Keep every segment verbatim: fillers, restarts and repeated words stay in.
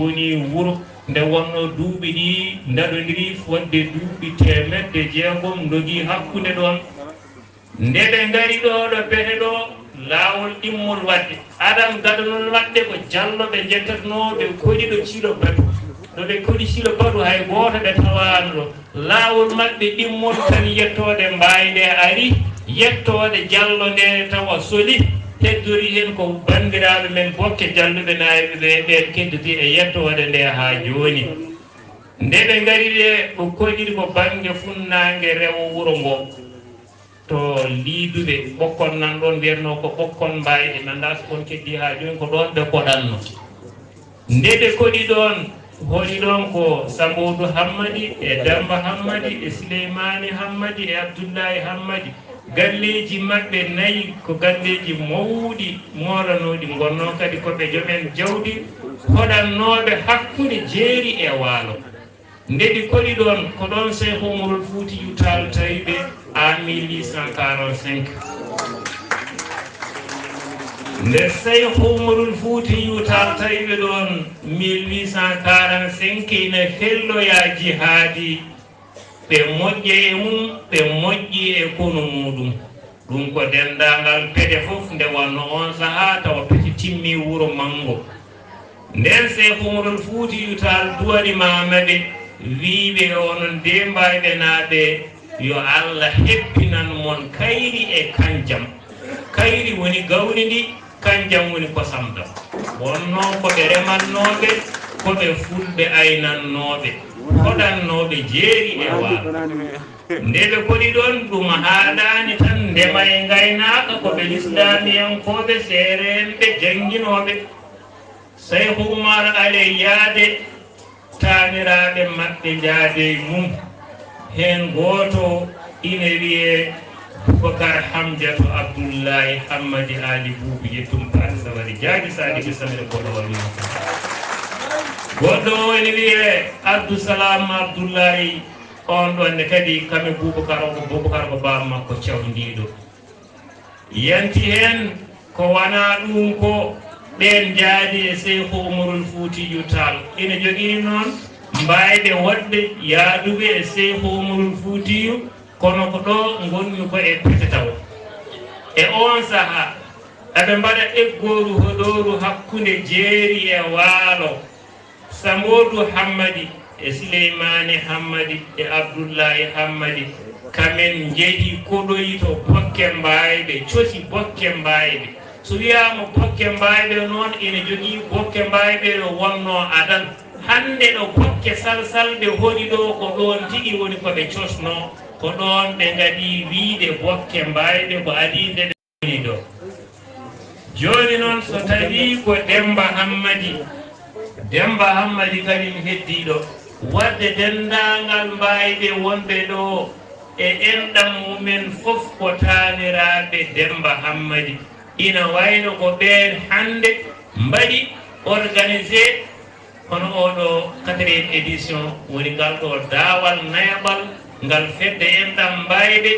Woni wuro nde wonnoo duuɓi ɗi ndaɗondiri fodde duuɓi teemedde jeegom ndogii hakkunde ɗoon. Nde ɓe ngari ɗo, ɗo Pete ɗo, laawol ɗimmol waɗde. Adan gadanol maɓɓe ko Jallo ɓe njettatunoo, ɓe koɗi ɗo Ciilo Batu. Ɗo ɓe koɗi Ciilo Batu, hay gooto ɓe tawaano ɗo. Laawol maɓɓe ɗimmol tan yettoode Mbaay nde ari, yettoode Jallo nde tawa soli, heddori heen ko banndiraaɓe men Bokke Jalluɓe Naayɓe ɓe, ɓeen kedditi e yettoode nde haa jooni. Nde ɓe ngari ɗe, ko koɗiri ko bannge funnaange rewo wuro ngo. To Liiduɓe, ɓokkon nan ɗoon mbiyatnoo ko ɓokkon Mbaay, mi anndaa so on keddii haa jooni, ko ɗoon ɓe koɗatnoo. Nde ɓe koɗi ɗoon, hoɗi ɗoon ko Samoodu Hammadi e Dammba Hammadi e Sileymaani Hammadi e Abdullaahi Hammadi. Galleeji maɓɓe nayi ko galleeji mawɗi moolanooɗi, ngonnoo kadi ko ɓe jomen jawdi, hoɗannooɓe hakkunde jeeri e waalo. Nde ɗi koɗi ɗoon, ko ɗoon Seyku Umarul Fuutiyu Taal tawi ɓe en mille huit cent quarante-cinq. Nde Seyku Umarul Fuutiyu Taal tawi ɓe ɗoon mille huit cent quarante-cinq, ina felloyaa jihaadi, ɓe moƴƴa e mum, ɓe moƴƴi e konu muuɗum. Ɗum ko denndaangal Pete fof, nde wonnoo oon sahaa tawa Pete timmii wuro manngo. Ndeen Seyku Umarul Fuutiyu Taal duwanimaama ɓe, wii ɓe, onon dee Mbaayɓe naaɓe, yo Alla heppinan mon kayri e kanjam. Kayri woni gawri ndi, kanjam woni kosam dam. Wonnoo ko ɓe remannooɓe, ko ɓe fulɓe aynannooɓe, hoɗannooɓe jeeri e waalo. Nde ɓe koɗi ɗoon, ɗum haalaani tan ndema e ngaynaaka, ko ɓe lislaamiyankooɓe, seereenɓe, jannginooɓe. Seyku Umar Aley yaade, taaniraaɓe maɓɓe njaade e mum. Heen gooto ina wiyee Bubakar Hamjatu Abdullaahi Hammadi Aali Buubu, yettum Paati Sawari Jaaji Saadi ɓe Samira Boɗo Wali. Goɗɗo o ina wiyee Abdusalaam Abdullaahi, oon ɗoon ne kadi kam e Bubakar o, ko Bubakar ko baaba makko cawndiiɗo. Yanti heen ko wanaa ɗum ko ɓeen njaadi e Seyku Umarul Fuutiyu Taal. Ina jogii noon mbaayɓe woɗɓe yaaduɓe e Seyku Umarul Fuutiyu, kono ko ɗo ngonmi ko e Pete tawo. E oon sahaa, aɓe mbaɗa eggooru hoɗooru hakkunde jeeri e waalo. Samoodu Hammadi e Sileymaani Hammadi e Abdullaahi Hammadi, kamen njehi koɗoyi to Bokke Mbaayɓe, cosi Bokke Mbaayɓe. So wiyaama Bokke Mbaayɓe noon, ina jogii Bokke Mbaayɓe no wonnoo adan. Hannde ɗo Bokke Salsalɓe hoɗi ɗo, ko ɗoon tigi woni ko ɓe cosnoo, ko ɗoon ɓe ngadii wiyde Bokke Mbaayɓe, ko adii nde ɓe woni ɗo. Jooni noon, so tawii ko Demmba Hammadi, Demmba Hammadi kañum heddii ɗo. Waɗde denndaangal Mbaayɓe wonɓe ɗo e enɗam mumen fof ko taaniraaɓe Demmba Hammadi. Ina wayno ko ɓeen hannde mbaɗi organisé hono oo ɗoo quatrième édition, woni ngal ɗo daawal nayaɓal ngal fedde enɗam Mbaayɓe.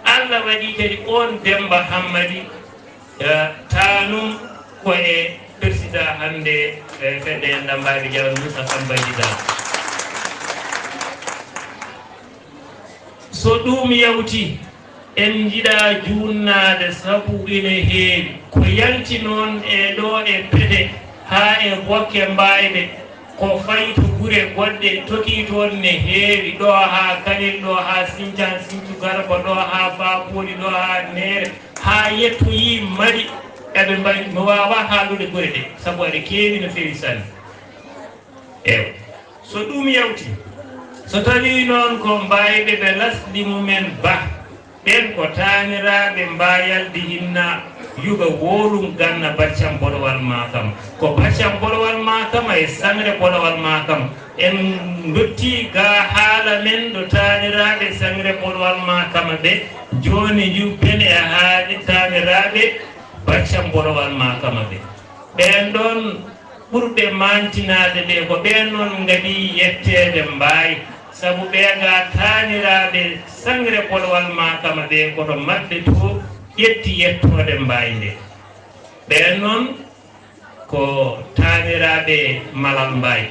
Alla waɗi kadi oon Demmba Hammadi, eh, taanum ko e persidaa hannde, eh, fedde enɗam Mbaayɓe, Jawal Muusa Samba Jida. So ɗum yawti, en njiɗaa juunnaade, sabu ina heewi ko yalti noon e ɗo e Pete haa e Bokke Mbaayɓe, ko fayi to gure goɗɗe, tokii toon ne heewi, ɗo haa Kanel, ɗo haa Siñcaan Siñcu Garba, ɗo haa Faapooli, ɗo haa Neere, haa yettoyii Mali. Eɓe mbaɗi, mi waawaa haalude gure ɗe, sabu aɗe keewi no feewi sanne. Eewa. So ɗum yawti, so tawii noon ko Mbaayɓe ɓe lasli mumen Bah, ɓeen ko taaniraaɓe Mbaayaldi Hinna, Yuga Woolum Ganna Baccam Bolowal Maakama. Ko Baccam Bolowal Maakama e Sangre Bolowal Maakama. En ndottii gaa haala men ɗo taaniraaɓe Sangre Bolowal Maakama ɓe, jooni njubben e haali taaniraaɓe Baccam Bolowal Maakama ɓe. Ɓeen ɗoon ɓurɓe maantinaade ɓe, ko ɓeen noon ngadii yetteede Mbaay, sabu ɓee gaa taaniraaɓe Sangre Bolowal Maakama ɓe, ko to maɓɓe to ƴetti yettoode Mbaay nde. Ɓeen noon Ko taaniraaɓe Malal Mbaay.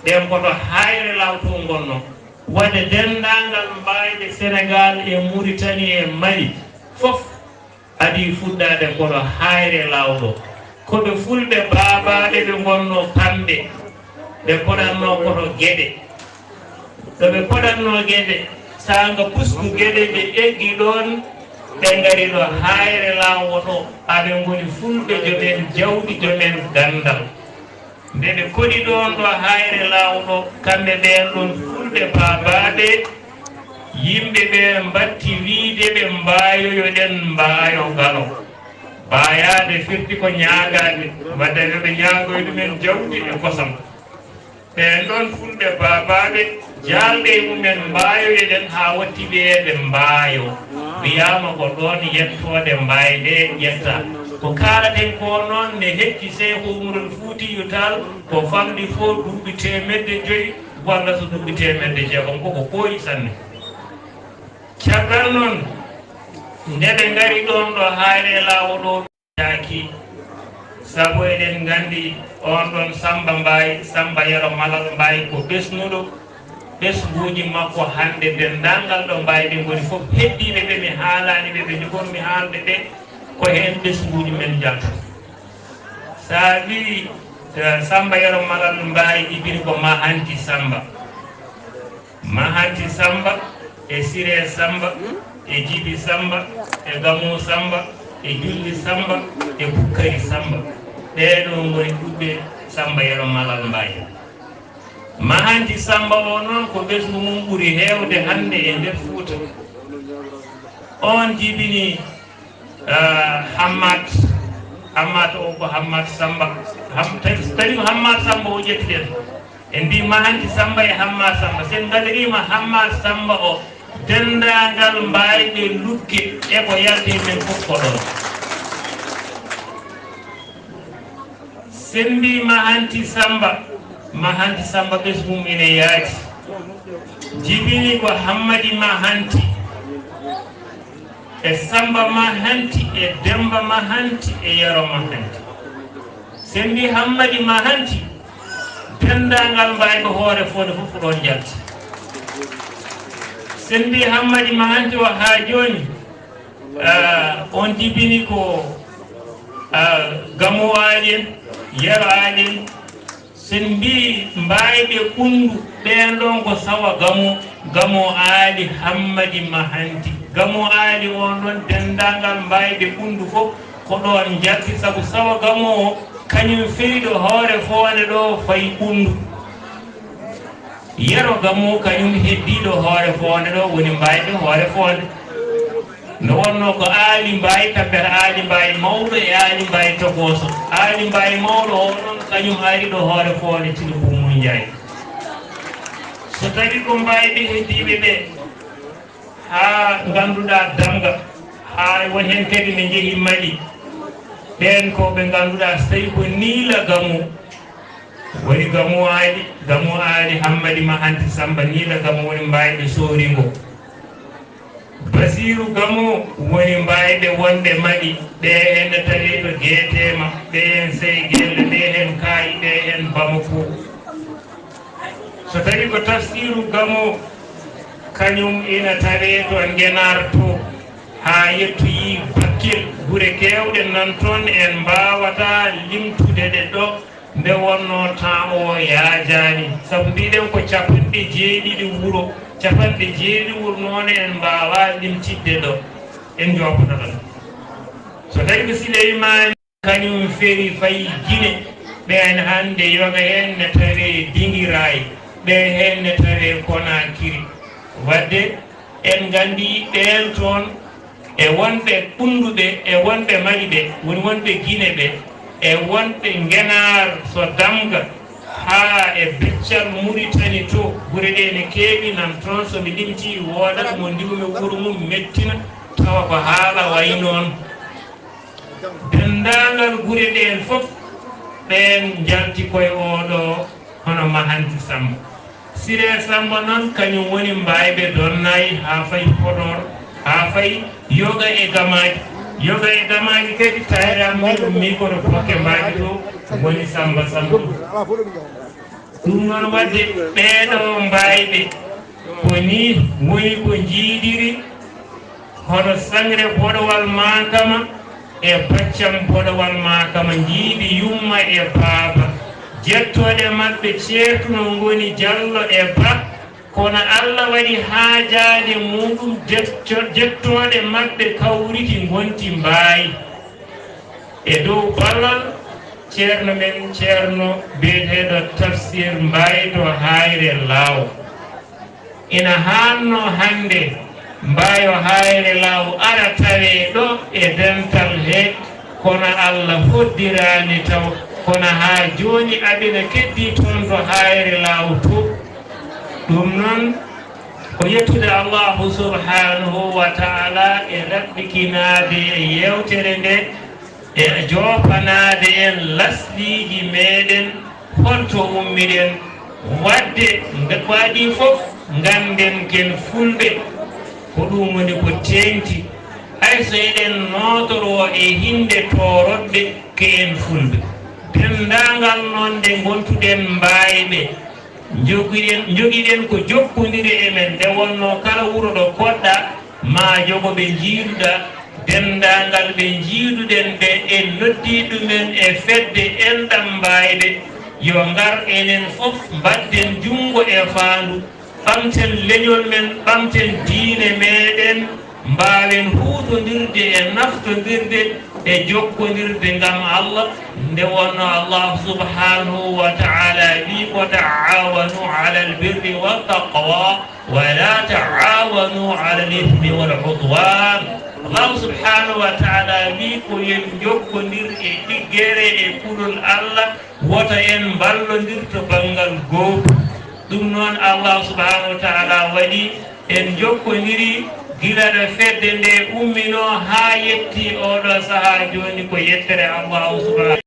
Ɓeen ko to Haayre Laaw to ngonnoo. Waɗde denndaangal mbaayɗe Senegaal e Muritani e Mali fof adii fuɗɗaade ko to Haayre Laaw ɗo. Ko ɓe fulɓe baabaaɓe ɓe ngonnoo kamɓe. Ɓe koɗatnoo ko to Geɗe. Ɗo ɓe koɗatnoo Geɗe, saanga pusku Geɗe ɓe eggi ɗoon, ɓe ngari ɗo Haayre Laaw ɗo, aɓe ngoni fulɓe jomen jawdi, jomen ganndal. Nde ɓe koɗi ɗoon ɗo Haayre Laaw ɗo, kamɓe ɓeen ɗoon fulɓe baabaaɓe, yimɓe ɓe mbatti wiyde ɓe mbaayoyo ɗen mbaayo galo. Mbaayaade firti ko ñaagaade, wadde yo ɓe ñaagoy ɗumen jawdi e kosam. Ɓeen ɗoon fulɓe baabaaɓe jaalɓe e mumen mbaayoyo ɗen haa watti wiyeede mbaayo. Wiyaama ko ɗoon yettoode mbaayɗe ƴetta. Ko kaalaten ko noon ne hecci Seeku Umarul Fuutiyu Taal ko famɗi fof duuɓi teemedde joyi walla so duuɓi teemedde jeegom, ko ko ɓooyi sanne. Caggal noon, nde ɓe ngari ɗoon ɗo Haayre Laawo ɗo, yaaki, sabu eɗen nganndi oon ɗoon Sammba Mbaay, Sammba Yero Malal Mbaay ko ɓesnuɗo ɓesnguuji makko hannde denndaangal ɗo Mbaay ɓe ngoni fof, heddiiɓe ɓe mi haalaani ɓe, ɓe njogormi haalde ɓe, ko heen ɓesnguuji men njaltata. So a wii, eh, Sammba Yero Malal Mbaay ibini ko Mahanti Sammba. Mahanti Sammba e Siree Sammba e Jibi Sammba e Gamoo Sammba e Julli Sammba e Bukkari Sammba. Ɓee ɗoo ngoni ɓiɓɓe Sammba Yero Malal Mbaay. Mahanti Sammba o noon ko ɓesngu mum ɓuri heewde hannde e nder Fuuta. Oon jibini Ah, Hammat, Hammat o ko Hammat Sammba. Ham-, tawi, tawi ko Hammat Sammba o ƴettuɗen. En mbii Mahanti Sammba e Hammat Sammba. So en ngadiriima Hammat Sammba o, denndaangal mbaayɗe lugge e ko yalti e men fof ko ɗoon. So en mbii Mahanti Sammba, Mahanti Sammba ɓesngu mum ene yaaji. Jibini ko Hammadi Mahanti. E Sammba Mahanti, e Demmba Mahanti, e Yero Mahanti. So en mbii Hammadi Mahanti, denndaangal mbaayɗo Hoore Foonde fof ko ɗoon njalti. So en mbii Hammadi Mahanti o haa jooni, ah, oon jibini ko, ah, Gamoo Aali en, Yero Aali en, So en mbii mbaayɓe ɓunndu, ɓeen ɗoon ko Sawa Gamoo, Gamoo Aali Hammadi Mahanti. Gamoo Aali oon ɗoon, denndaangal mbaayɓe ɓunndu fof ko ɗoon njalti, sabu Sawa Gamoo o, kañum feriiɗo Hoore Foonde ɗo fayi ɓunndu. Yero Gamoo kañum heddiiɗo Hoore Foonde ɗo woni mbaayɓe Hoore Foonde. Nde wonnoo ko Aali Mbaay, tampere Aali Mbaay mawɗo e Aali Mbaay tokooso. Aali Mbaay mawɗo o noon, kañum ari ɗo Hoore Foonde Tino Bummun Njaay. So tawii ko mbaayɓe heddiiɓe ɓe, haa ngannduɗaa Damga, haa won heen kadi ɓe njehi Mali. Ɓeen ko ɓe ngannduɗaa so tawii ko Niila Gamoo, woni Gamoo Aali, Gamoo Aali Hammadi Mahanti Sammba Niila Gamoo woni mbaayɓe Sooringo. Basiiru Gamoo woni mbaayɓe wonɓe Mali, ɓee heen ne tawee to Geeteema, ɓee heen Sey Gelle, ɓee heen Kaayi, ɓee heen Bamako. So tawii ko Tafsiiru Gamoo, kañum ina tawee to Ngenaar to, haa yettoyii Bakkel, gure keewɗe nan toon, en mbaawataa limtude ɗe ɗo. Nde wonnoo temps o yaajaani, sabu mbiɗen ko capanɗe jeeɗiɗi wuro, capanɗe jeeɗiɗi wuro noon en mbaawaa limtidde ɗo, en njoopoto tan. So tawi ko Sileymaani kañum feri fayi Gine, ɓeen hannde yoga heen ne tawee Dingiraay, ɓee heen ne tawee Konaakiri. Wadde en nganndi ɓeen toon, e wonɓe Ɓunnduɓe, e wonɓe Mali ɓe, woni wonɓe Gine ɓe, e wonɓe Ngenaar so Damga, haa e Beccal Muritani to, gure ɗe ne keewi nan toon, so mi limtii woodat mo ndiwmi wuro mum mettina, tawa ko haala wayi noon. Denndaangal gure ɗeen fof, ɓeen njalti koye oo ɗoo, hono Mahanti Sammba. Siree Sammba noon, kañum woni mbaayɓe Donnaayi haa fayi Podor, haa fayi yoga e gamaaji. Yoga e gamaaji kadi, tawi am mbiɗum micro pokke mbaadi to, woni Samba Samba. Ɗum noon waɗde ɓeeɗo mbaayɓe ko nii woni ko njiidiri, hono sangre boɗowal Maakama e baccam boɗowal Maakama njiidi yumma e baaba. Jettooɗe maɓɓe ceertuno ngoni Jallo e Ba, kono Alla waɗi haajaade muɗum detto-, jettooɗe maɓɓe kawriti ngonti mbaayi. E dow ballal ceerno men, ceerno biyeteeɗo Tafsir Mbaye to Haayre Laaw. Ina haanno hannde Mbaye o Haayre Laaw ara tawee ɗo e dental he, kono Alla hoddiraani taw, kono haa jooni aɓina keddii toon to Haayre Laaw to. Ɗum noon, ko yettude Allahu subhanahu wa ta'ala e ɗaɓɓikinaade e yeewtere nde, e joopanaade en lasliiji meeɗen, holto ummiɗen. Waɗde nde ko adii fof, ngannden ken Fulɓe, ko ɗum woni ko teeŋti. Hay so eɗen nootoroo e hinnde toorodɓe, ke en Fulɓe. Denndaangal noon nde ngontuɗen mbaayɓe, njogiɗen, njogiɗen ko jokkondiri e men, nde wonnoo kala wuro ɗo koɗɗa, maa jogo ɓe njiiduɗa, denndaangal ɓe njiiduɗen ɓe, en noddii ɗumen e fedde enɗam mbaayɓe, yo ngar enen fof mbaɗden junngo e faandu, ɓamten leñol men, ɓamten diine meeɗen, mbaawen huutondirde e naftondirde e jokkondirde ngam Allah, nde wonno Allah subhanahu wa ta'ala wi ko ta'awanu alal birri wa taqwa wa la ta'awanu alal ithmi wal udwan. Allah subhanahu wa ta'ala wi ko yen jokkondir e ɗiggere e kulol Allah, woto en mballondir to banngal gootu. Ɗum noon Allah subhanahu wa ta'ala waɗi en jokkondiri gila ɗo fedde nde umminoo haa yetti oɗo sahaa jooni ko yettere Allah subhanahu